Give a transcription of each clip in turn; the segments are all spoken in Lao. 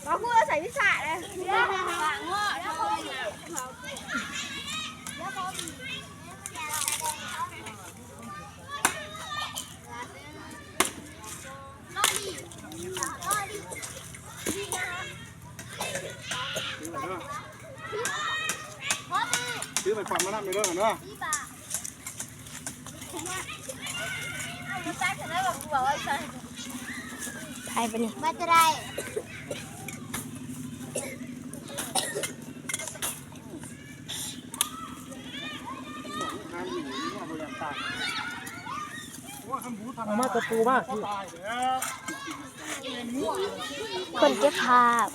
ມາຮູ້ໃສ່ວິຊາເດ້. ຊື້ໄປຝັນມານຳເດີເນາະ. ຖ່າຍປະນີ້ ມາຈະໄດ້ ເອົາມາຕະປູມາ ຄົນເກັບພາບ.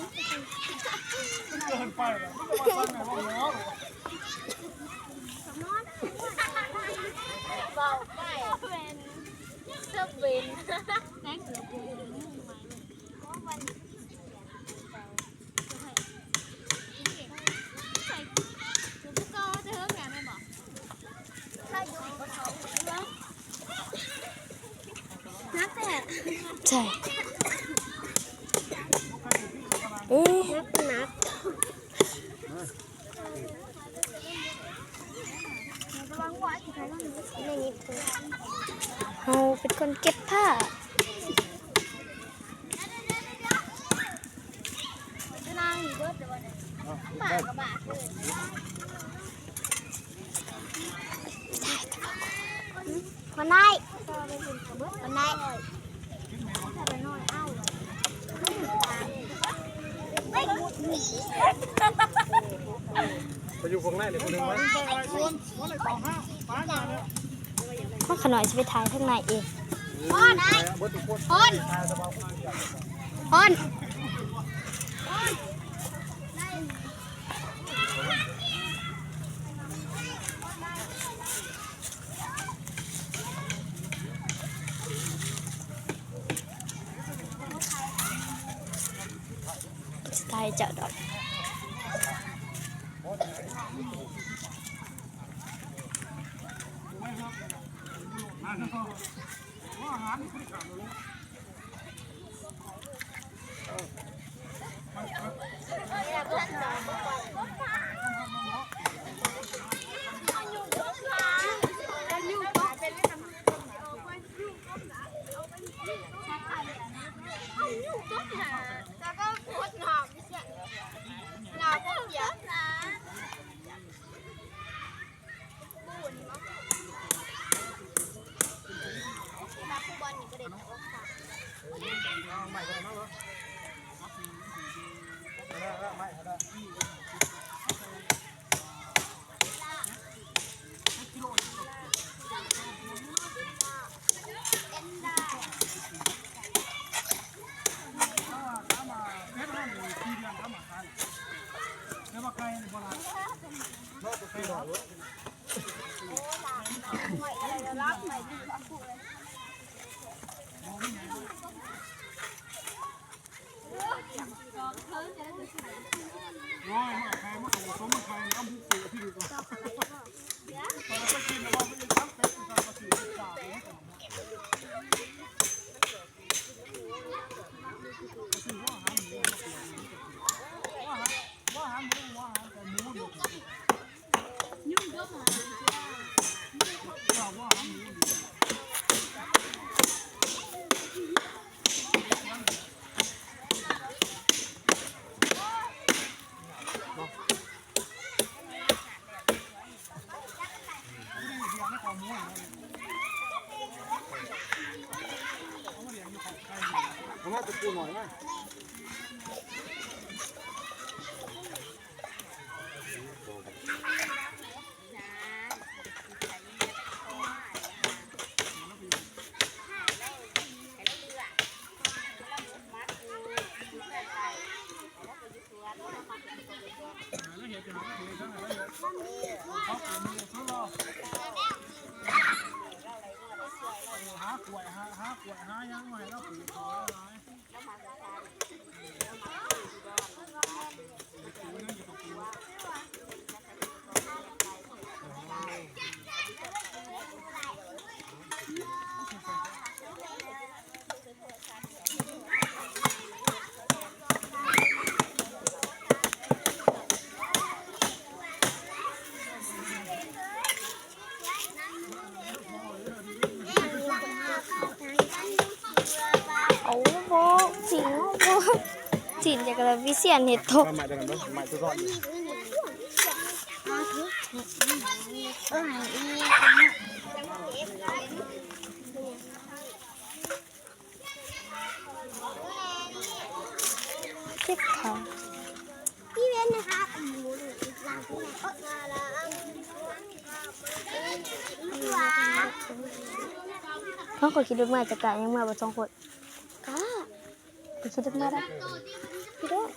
ໜັກແທ້ ໃຊ່ ເອີ ໜັກ ໜັກ. ເຮົາເປັນຄົນເກັບຜ້າ. ບໍ່ໄດ້ ບໍ່ໄດ້. ໄປຢູ່ຂ້າງໃນນີ້ຜູ້ໜຶ່ງໄວ້. ເຮົາຂະນ້ອຍຊິໄປຖ່າຍທາງໃນເອງ. ຖ່າຍເຈົ້າດອກ. ເອົາມາຕະປູໜ້ອຍມາ. ຊີ້ນຈັກກະລະວິຊຽນເຮັດຕົກ. ໄມ້ຕົວນັ້ນເນາະ ໄມ້ຕົວຊ້ອນ. ເຈັບຂາ. ເຮົາກໍຂີ່ລົດເມືອຈະກະຍັງເມືອບໍ່ສອງຄົນ. ກະ ໄປຂີ່ລົດມາໄດ້ ໄປໂດດ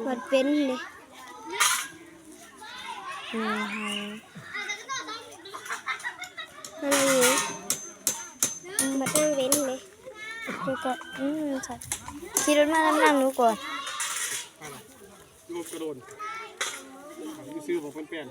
ມັນເປັນເດ້ ແມ່ນ. ມັນມີ ມັນເປັນເດ້ ແລ້ວກໍ ອືມ ໃຊ່ ຂີ່ລົດມານຳນາງໜູກ່ອນ. ລົດກະໂດນ ຊື້ບໍ່ເປັນແປ້ນ.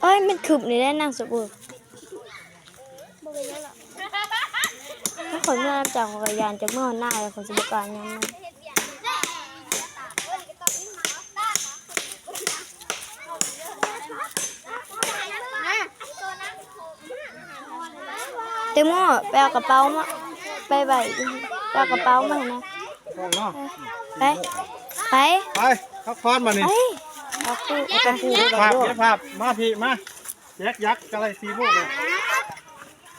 ເອີຍ ມັນຄືບນີ້ແຫຼະນາງສະບູ. ບໍ່ເປັນຫຍັງດອກ ຄັນຂ້ອຍເມືອນຳເຈົ້າ ຂ້ອຍກໍຢ້ານເຈົ້າເມືອນຳນາງ ແລ້ວຂ້ອຍຊິບໍ່ກ້ານນຳນາງ. ແຕງໂມ ໄປເອົາກະເປົາມາ ໄປໄວ້ ໄປເອົາກະເປົາມາໃຫ້ນາງ. ໄປ ໄປ ໄປ ພັກຜ່ອນບາດນີ້ ໄປ ເອົາຄູ່ ເອົາຕະປູ ເກັບພາບ ເກັບພາບ ມາພີ້ ມາ ແຈັກ ຍັກ ກະໄລສີ່ໂມງເລີຍ.